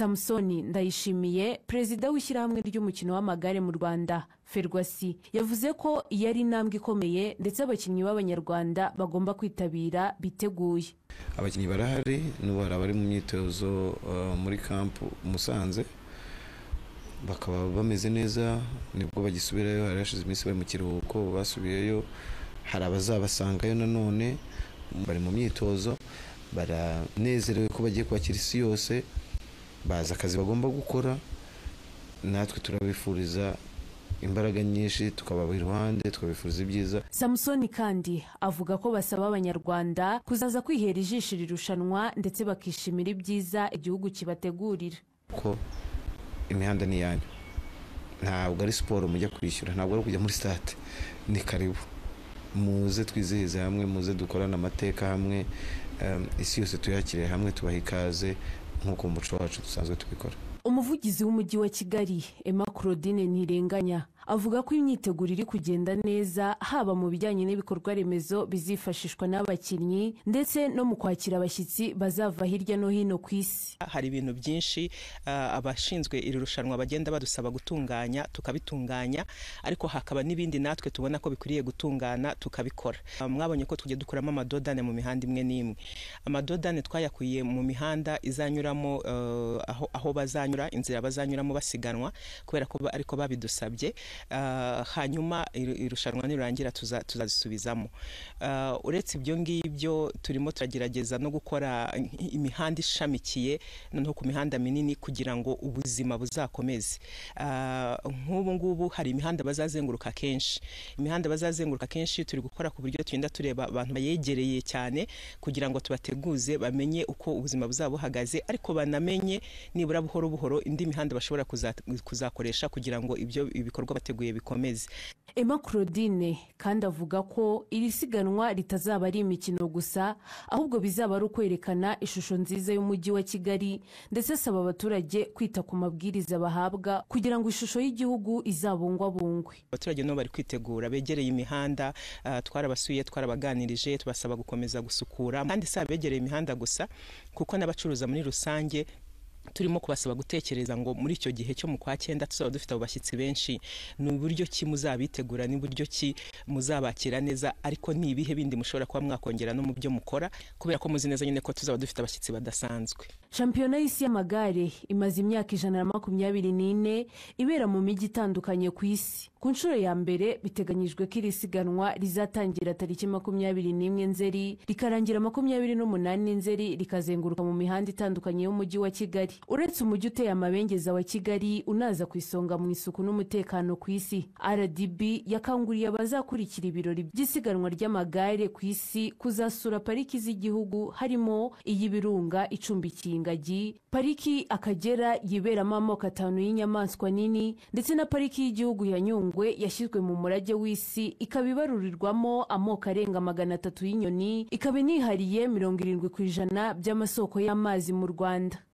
Samusoni Ndayishimiye, perezida w'ishyirahamwe ry'umukino w'amagare mu Rwanda, Ferwasi, yavuze ko iyi ari intambwe ikomeye ndetse abakinnyi b'Abanyarwanda bagomba kwitabira biteguye. Abakinnyi barahari, n'ubu hari abari mu myitozo muri kampu Musanze, bakaba bameze neza, nibwo bagisubirayo. Hari hashize iminsi bari mu kiruhuko, basubiyeyo. Hari abazabasangayo nanone bari mu myitozo, baranezerewe ko bagiye kwakira isi yose, bazi akazi bagomba gukora. Natwe turabifuriza imbaraga nyinshi, tukababa iruhande, tukabifuriza ibyiza. Samusoni kandi avuga ko basaba Abanyarwanda kuzaza kwihera ijisho iri rushanwa ndetse bakishimira ibyiza igihugu kibategurira. Ko imihanda ni iyanyu, ntabwo ari siporo mujya kwishyura, ntabwo ari ukujya muri stade, ni karibu muze twizihize hamwe, muze dukorane amateka hamwe, isi yose tuyakire hamwe, tubahe ikaze nk'uko mu muco wacu dusanzwe tubikora. Umuvugizi w'Umujyi wa Kigali, Emma Claudine Ntirenganya, avuga ko imyiteguro iri kugenda neza, haba mu bijyanye n'ibikorwa remezo bizifashishwa n'abakinnyi ndetse no mu kwakira abashyitsi bazava hirya no hino ku isi. Hari ibintu byinshi abashinzwe iri rushanwa bagenda badusaba gutunganya, tukabitunganya, ariko hakaba n'ibindi natwe tubona ko bikwiriye gutungana, tukabikora. Mwabonye ko tujya dukuramo amadodane mu mihanda imwe n'imwe. Amadodane twayakuye mu mihanda izanyuramo, aho bazanyura, inzira bazanyuramo basiganwa, kubera ko ariko babidusabye. Hanyuma irushanwa nirangira tuzazisubizamo. Uretse ibyo ngibyo, turimo turagerageza no gukora imihanda ishamikiye noneho ku mihanda minini kugira ngo ubuzima buzakomeze. Nk'ubu ngubu hari imihanda bazazenguruka kenshi. Imihanda bazazenguruka kenshi turi gukora ku buryo tugenda tureba abantu bayegereye cyane kugira ngo tubateguze, bamenye uko ubuzima buzaba buhagaze, ariko banamenye nibura buhoro buhoro indi mihanda bashobora kuzakoresha kugira ngo ibyo ibikorwa bateguye bikomeze. Emma Claudine kandi avuga ko iri siganwa ritazaba ari imikino gusa, ahubwo bizaba ari ukwerekana ishusho nziza y'Umujyi wa Kigali, ndetse asaba abaturage kwita ku mabwiriza bahabwa kugira ngo ishusho y'igihugu izabungwabungwe. Abaturage nabo bari kwitegura, begereye imihanda, twarabasuye, twarabaganirije, tubasaba gukomeza gusukura. Kandi si abegereye imihanda gusa, kuko n'abacuruza muri rusange turimo kubasaba gutekereza ngo muri icyo gihe cyo mu kwa cyenda tuzaba dufite abo bashyitsi benshi, ni uburyo ki muzabitegura, ni uburyo ki muzabakira neza, ariko ni ibihe bindi mushobora kuba mwakongera no mu byo mukora, kubera ko muzi neza nyine ko tuzaba dufite abashyitsi badasanzwe. Shampiyona y'Isi y'amagare imaze imyaka 124 ibera mu mijyi itandukanye ku isi. Ku nshuro ya mbere biteganyijwe ko iri siganwa rizatangira tariki 21 Nzeri, rikarangira 28 Nzeri, rikazenguruka mu mihanda itandukanye y'Umujyi wa Kigali. Uretse umujyi uteye amabengeza wa Kigali unaza ku isonga mu isuku n'umutekano ku isi, RDB yakanguriye abazakurikira ibirori by'isiganwa ry'amagare ku isi kuzasura pariki z'igihugu, harimo iy'Ibirunga icumbikiye ingagi, Pariki Akagera yiberamo amoko atanu y'inyamaswa nini, ndetse na Pariki y'Igihugu ya Nyungwe yashyizwe mu murage w'isi, ikaba ibarurirwamo amoko arenga 300 y'inyoni, ikaba inihariye 70% by'amasoko y'amazi mu Rwanda.